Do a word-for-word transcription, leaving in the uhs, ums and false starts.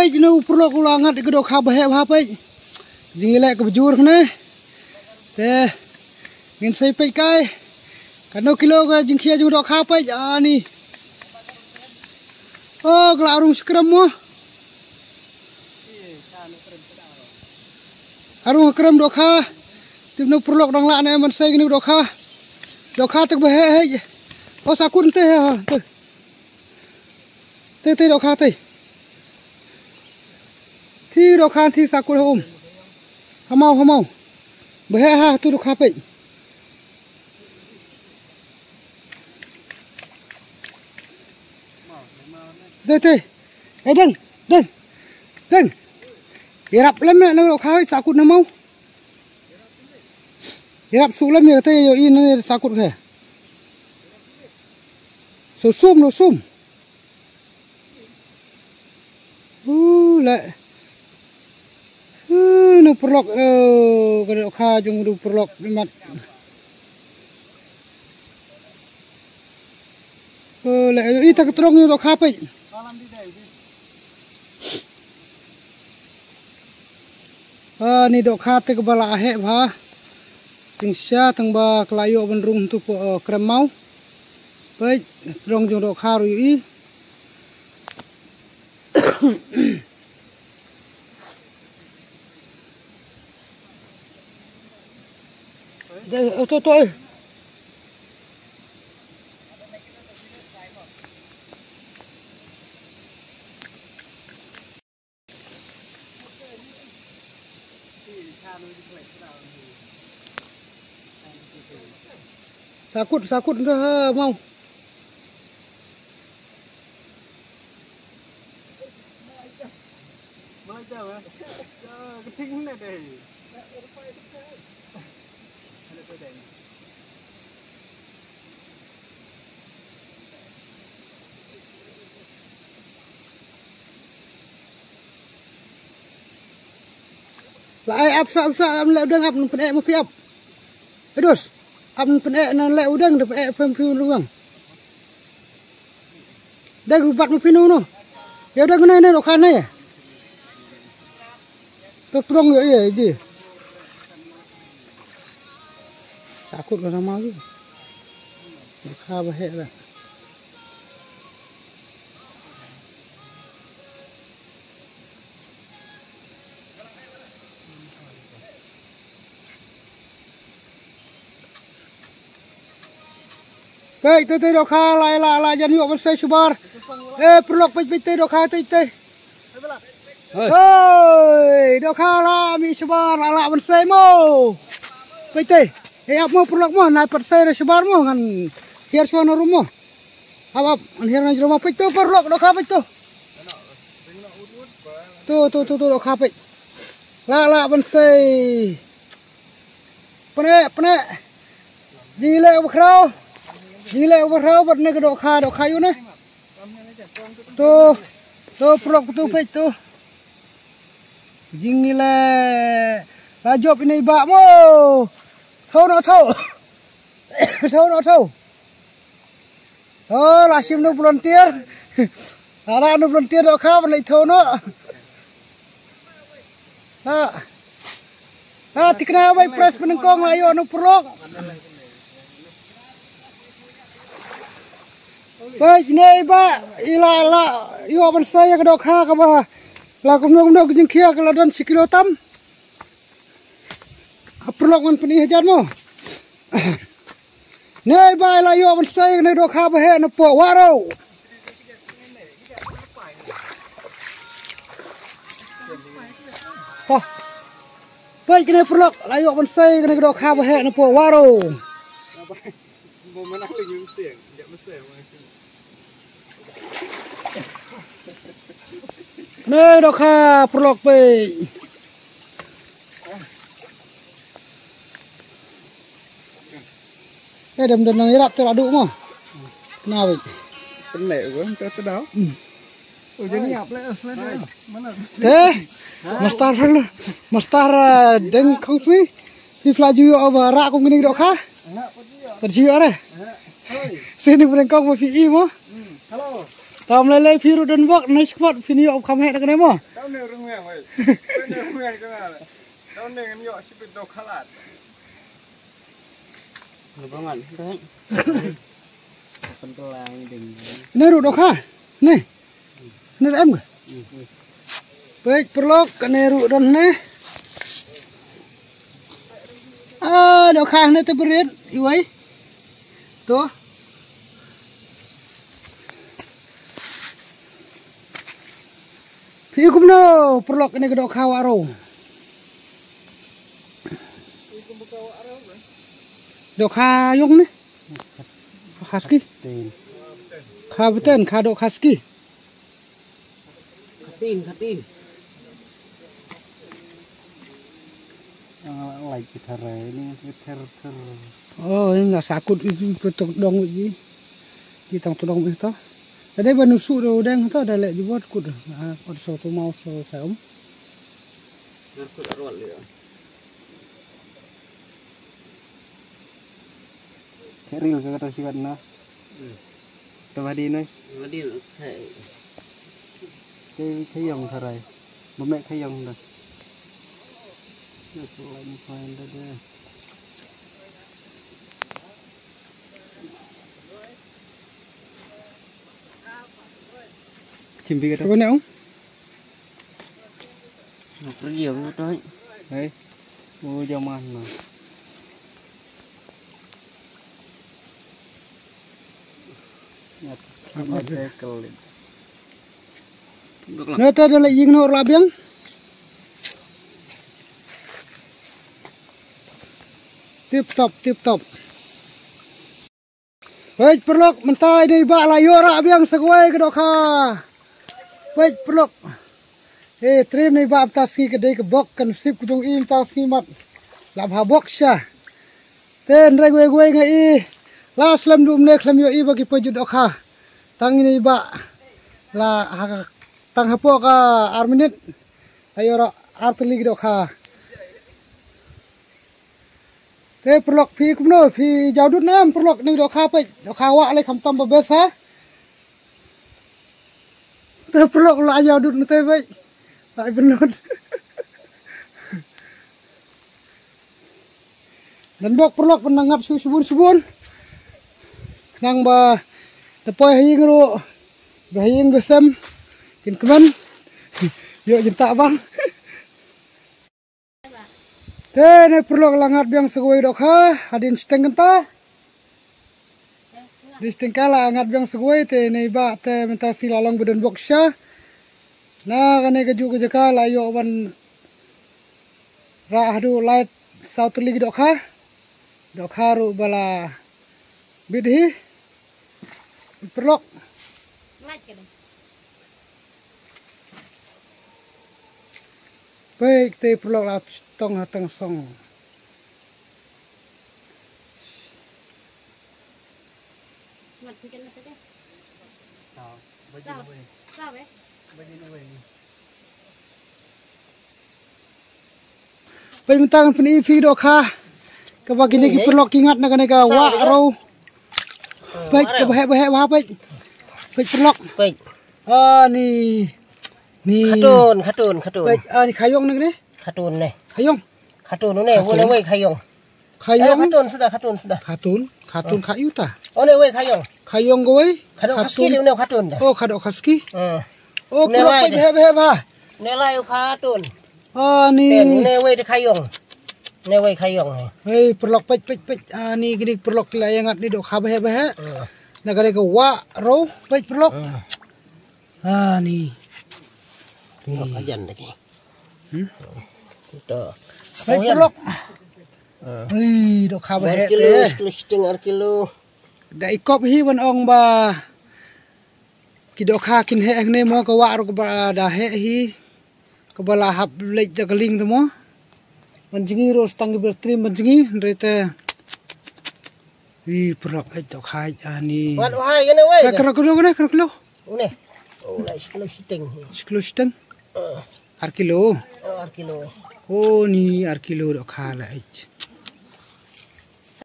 Peit, une u paralok u la ngat ka dohkha ba heh bha, peit. Jingïaleh kaba jur kane. Te ngin sei peit kai. Katno kilo ka jingkhia jong dohkha, peit. Ani. Oh, ka la rung skrem mo. Arung krem dohkha. Tip, une u paralok dang lah ne ban sei kane ka dohkha. Dohkha te ba heh heh. Oh, sakut te ha, ha, te. Te, te dohkha te. Te dohkha te sakut ha um. Ha maw, ha maw. Ba heh ha te dohkha, peit. Te, te. Eh, deng, deng. Deng. Ïarap lem ne, ne dohkha sakut na maw. Ïarap suk lem ïa te, ïohi ne sakut ke. Suk sum, suk sum. Uh, leh. Uh, une u paralok, eh, ka dohkha jong une u paralok, imat. Eh, leh, ïa ita ka trong ïa dohkha, peit. Ah, une dohkha te kaba la heh bha. Jingshisha tang ba ka la ïoh ban rung tu po, eh, krem maw. Peit, trong jong dohkha ruh ïohi. Dei, oh, to, to, eh. Sakut, sakut ke ha, maw. La ai ap sa, ap sa, am la dang ap pyneh ma phi ap. Edus. Ap pyneh na leh u dang da pyneh pem phi ruang. Dang u bat ma phi no no. Ya dang na na dohkha na ya. To trong ya ya ji. Sakut ka nama ki. Dohkha ba heh la. Peit te te dohkha la la la jan ïoh ban sei shabar. Eh, paralok peit peit te dohkha te te. Hoi. Hoi, dohkha la mih shabar la la ban sei mo. Peit te. Eh, ap mo paralok mo, nai pat sei re shabar mo ngan hiar shuwa na rum mo. Ap ap, ngan hiar ngan jrong mo, peit to paralok dohkha peit to. To to to to dohkha peit. La la ban sei. Pyneh, pyneh. Jingïaleh uba khraw. Jingïaleh uba khraw bad ne ka dohkha, dohkha ïa u ne. To, to paralok to peit to. Jingïaleh. La jop ine i bah mo. Thaw noh thaw. Thaw noh thaw. Oh, la shim nu volunteer. Ara nu volunteer dohkha ban leit thaw noh. Ha. Ha, tikna bai press pynengkong la ïoh nu paralok. Bai jnei ba ila la ïoh ban sei ka dohkha kaba la kumno kumno ka jingkhia ka la don shi kilo tam. A paralok ngan pyni hajan mo. Nei ba la ïoh ban sei ne dohkha ba heh na poh Waro. To. Peit kane paralok la ïoh ban sei kane dohkha ba heh na poh Waro. Ne dohkha paralok peit. Eh, dem dem nang ïarap te la duh mo. Na wei. Pynleh ko te te daw. Hmm. Oh, jadi ap leh. Mana? Te. Master pynleh. Master, eh, deng kong sui. Phi pla ju ïoh ba rah kum kine dohkha. Pat ju ïoh re. Sini pynleh kong ma phi i mo. Hello. Tam lei lei phi ruh don bok, na shkmat phi ni ïoh kham heh na kane mo. Tam ne rung yang wei. Tam ne rung yang tang ale. Tam ne ngam ïoh shipit do khalat. Ngan bangat, kan? Pentelang ding. Ne ruh do kha. Ne. Ne em ka? Peit paralok, kane ruh don ne. Ah, do kha ne te berit, iwei. To. Phi kumno paralok, kane ka dohkha wah rew. Dohkha ïong ne. Kha ski. Kha beten, kha dohkha ski. Khatin, khatin. Ah, lai ki tharai ni, ki ther ther. Oh, ini nga sakut ini, ki tong dong ini. Ki tong dong ini to. Tadi ba nusu do deng to, da leh jubot kut. Ah, kut so tu mau so sa um. Ngar kut arwal ya. Kheril ka kata siwat na. Hmm. Te ba dei noi. Ba dei, hai. Te khayong tharai. Ba meh khayong da. Yes, lai ni fine da de. Chim bi kata. Ba ne ong? Pergi aku tu. Hei. Oh, jauh mana? Nyat. Nyat. Nyat. Nete da leh ïing noh la biang. Tip top, tip top. Peit paralok, mynta ine i bah la ïoh rah biang sa kawei ka dohkha. Peit paralok. Eh, trim ine i bah mynta sngi ka dei ka bok, kan sip ka jong i mynta sngi mat. La bha bok sha. Te hynrei kawei kawei nga i. La slem duh mynne khlem ïoh i ba ki peit jut dohkha. Tang ine i bah. La ha, tang hapoh ka ar minit. La ïoh rah ar tylli ki dohkha. Te paralok phi kumno, phi jaw dud ne em paralok, ine i dohkha peit, dohkha wah lei khamtam ba best ha. Te paralok la jaw dud ne te peit. La i bynnud. Don bok paralok, pynang ngat shu shibun shibun. Khnang ba da poi ha ïing ruh, ba ha ïing ba sem kin kmen. Ïoh jingtah bang. Te ne paralok la ngat biang sa kawei dohkha, hadien shiteng kynta. Hadien shiteng ka la ngat biang sa kawei, te ne i bah te mynta sngi la long ba don bok sha. Na kane kajuh ka jaka la ïoh ban rah haduh lai saw tylli ki dohkha. Dohkha ruh ba la bit hi. Paralok. Peit te paralok la tong ha tang song. Peit mynta ngan pyni phi dohkha. Kaba kine ki paralok ki ngat na kane ka wah rew. Peit kaba heh ba heh ba peit. Peit paralok. Peit. Ah, ni. Ni. Khatun, khatun, khatun. Peit, ah, ni khayong ne kane? Khatun ne. Khayong. Khatun ne, khatun. Wei khayong. Khayong. Eh, khatun sudah, khatun sudah. Khatun, khatun kha ïu ta. Oh, ne wei khayong. Khayong kawei. Khatun khatun. Khatun ne khatun dah. Oh, khatun khatun. Hmm. Oh, ne paralok wei peit deh. Beh beh ba. Ne lai khatun. Ah, ni. Ten, ne wei de khayong. Ne wei khayong. Hei, paralok peit peit peit. Ah, ni kine paralok ki la ïa ngat ni dohkha beh beh. Hmm. Na kane ka wah rew peit paralok. Hmm. Ah, ni. Ni. Dohkha jan lagi. Hmm? Ito. Hai, oh, yan. Paralok. Ah. Hei, dohkha ba heh kilo, te. Kilo shiteng ar kilo. Da i kop hi ban ong ba ki dohkha kin heh hangne mo, ka wah ruh kaba da heh hi. Kaba la hap leit da ka lieng te mo. Ban jngi ruh tang ki ber trim ban jngi, hynrei te. Ih, paralok, eh, dohkha, ah, ni. Wan, oh, hai, kane wei. Kra, kra kilo, kane, kra kilo. Une. Oh, lai shi kilo shiteng. Shi kilo shiteng? Eh. Ar kilo. Oh, ar kilo. Oh, ni ar kilo dohkha la, eh.